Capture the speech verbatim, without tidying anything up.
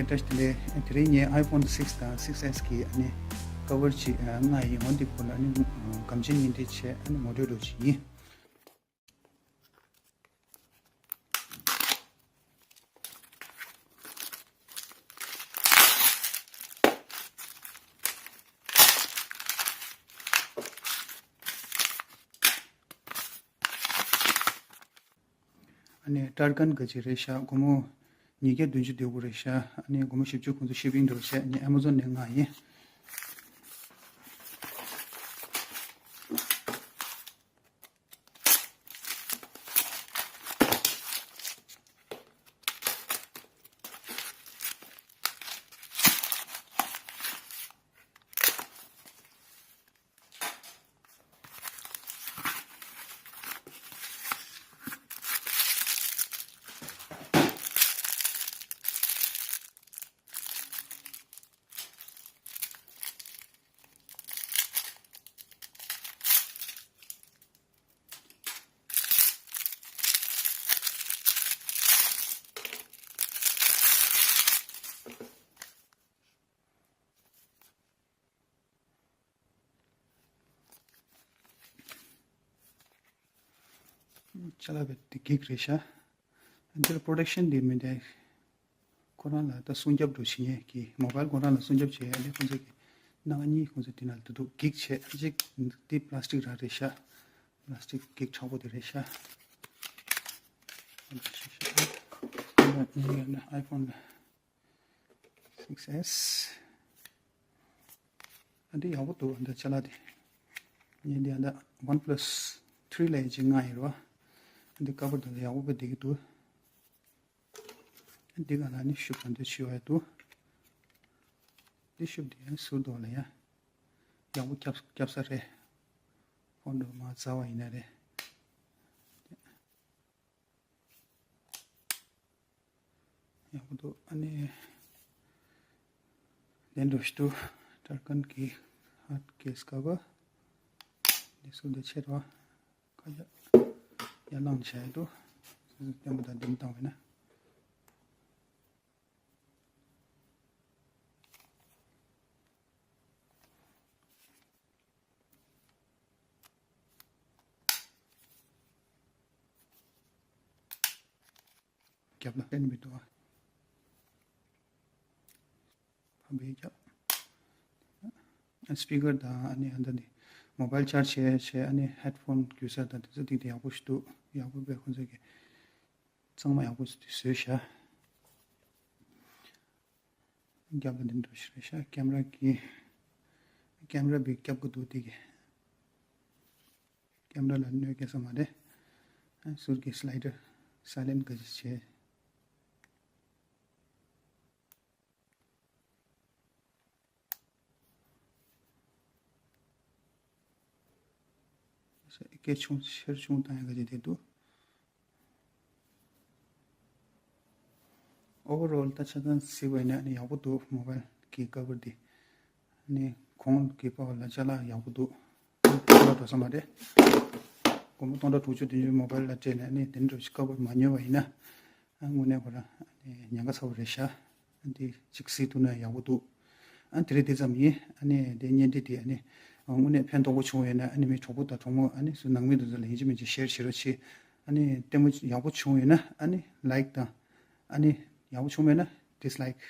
བཀྲ་ཤིས་བདེ་ལེགས། དེ་རིང་ངས་iPhone six དང་six S གི་ཨ་ནི་cover ཅིག་ཨ་མངགས་ཡིན། འོ་འདི་བར་ལ་ཨ་ནི་ཨ་སྒམ་ཆེན་གཉིས་འདི་བྱས་ཨ་ནི་ངོ་སྤྲོད་འདྲ་ཅིག་ཡིན། ཨ་ནི་ཊར་ཀན་ག་ཅིག་རེད་ཤག་སྒོར་མོ་ཉིས་བརྒྱ་བདུན་ཅུ་དེ་གུ་རེད་ཤག་ཨ་ནི་སྒོར་མོ་བཞི་བཅུ་ཁོང་ཚོ་shipping འགྲོ་བྱས་ཨ་ནི་Amazon ནས་མངགས་ཡིན། ཅ་ལག་དཔེ་འདི་འགྲིག་རེད་ཤག་འདིར་protection འདི་མི་འདུག་ཁོ་རང་ལ་ད་སྲུང་སྐྱོབ་འདྲ་བྱེད་མཁན་གྱི་mobile ཁོ་རང་ལ་སྲུང་སྐྱོབ་བྱེད་ཡ་ལས་ཁོང་ཚོ་གི་སྣ་ཁ་གཉིས་ཁོང་ཚོ་འདི་ནང་ལ་འདུག་འགྲིག་བྱས། གཅིག་འདི་plastic རང་རེད་ཤག plastic འགྲིག་དྲག་པོ་དེ་རེད་ཤག iPhone six S ཨ་འདི་ཡག་པོ་འདུག་ཨ་འདི་ཅ་ལག་དེ། ངས་འདི་ཨ་འདི་OnePlus three ལ་ཡི་ཅིག་མངགས་ཡོད་རེད་བ། ཨ་འདི་cover དེ་ཡག་པོ་དཔེ་བསྡད་ཀྱི་འདུག་འདི་ག་ལ་ནི་ཤུབས་ག་འདི་ཕྱེ་བ་ཡ་འདུག་འདི་ཤུབས་འདི་ཡང་ཟུར་དུ་ལ་ཡ། ཡག་པོ་བརྒྱབ་བརྒྱབ་ས་རེད། ཕོན་འགྲོ་མ་རྩ་བ་ཡིན་ན་རེད། ཡག་པོ་འདུག་ཨ་ནི། དེ་འདྲ་ཞིག་འདུག་ཊར་ཀན་གྱི་hard case cover འདི་ཚོ་འདི་ཕྱེ་རོགས། ཁ་ཡ་ཡར་ལངས་བྱས་འདུག་སོ་སོ་བརྟན་པོ་དང་ལྡེམ་བཏང་བས་ན། རྒྱབ་ལ་ཕན་མི་འདུག་ཨ། ཕམ་པའི་རྒྱབ། speaker དང་ཨ་ནི་ཨ་འདི་འདི་mobile charge བྱས་བྱས་ཨ་ནི་headphone རྒྱུ་ས་དང་དེ་ཚོ་འདི་འདི་ཡག་པོ་ཞིག་འདུག་ཡག་པོ་དཔེ་ཁོང་ཚོ་གི་གཙང་མ་ཡག་པོ་ཞིག་བཟོས་ཤག་རྒྱབ་ལ་འདི་འདྲ་ཞིག་རེད་ཤག camera གི་camera བི་རྒྱབ་གི་འདུག་དེ་གི་camera ལ་གནོད་སྐྱེལ་ས་མ་རེད། ཨ་ཟུར་གི་slider silent ག་ཅིག་བྱས། སྐད་ཆུང་ཆེར་ཆུང་བཏང་ཡག་ག་ཅིག་དེ་འདུག overall ད་ཆ་ཚང་གཟིགས་པ་ཡིན་ན་ཨ་ནི་ཡག་པོ་འདུག mobile གི་cover འདི། ཨ་ནི་གོང་གི་པ་ལ་ཅ་ལག་ཡག་པོ་འདུག་སྟོང་ཕྲག་འགྲོ་ས་མ་རེད། སྒོར་མོ་སྟོང་ཕྲག་དྲུག་ཅུ་བདུན་ཅུ་mobile ལ་སྤྲད་ནས་ཨ་ནི་དེ་འདྲ་ཞིག་cover མ་ཉོས་པ་ཡིན་ན། ཨ་དངོས་གནས་ཁོ་རང་ཨ་ནི་ཉེན་ཁ་ཚ་པོ་རེད་ཤག་ཨ་འདི་གཅིག་གཟིགས་ཐུབ་ན་ཡག་པོ་འདུག་ཨ་དེ་རིང་དེ་ཙམ་ཡིན། ཨ་ནི་དེ་བརྙན་འཕྲིན་དེ་ཨ་ནི་དངོས་གནས་ཕན་ཐོགས་པོ་བྱུང་ཡོད་ན་ཨ་ནི་མི་གྲོགས་པོ་དང་གྲོགས་མོ་ཨ་ནི་སུ་ནང་མི་དེ་ཚོ་ལ་ཡིན་གཅིག་མིན་གཅིག་share བྱེད་རོགས་བྱེད། ཨ་ནི་ལྟད་མོ་ཡག་པོ་བྱུང་ཡོད་ན་ཨ་ནི་like དང་། ཨ་ནི་ཡག་པོ་བྱུང་མེད་ན་dislike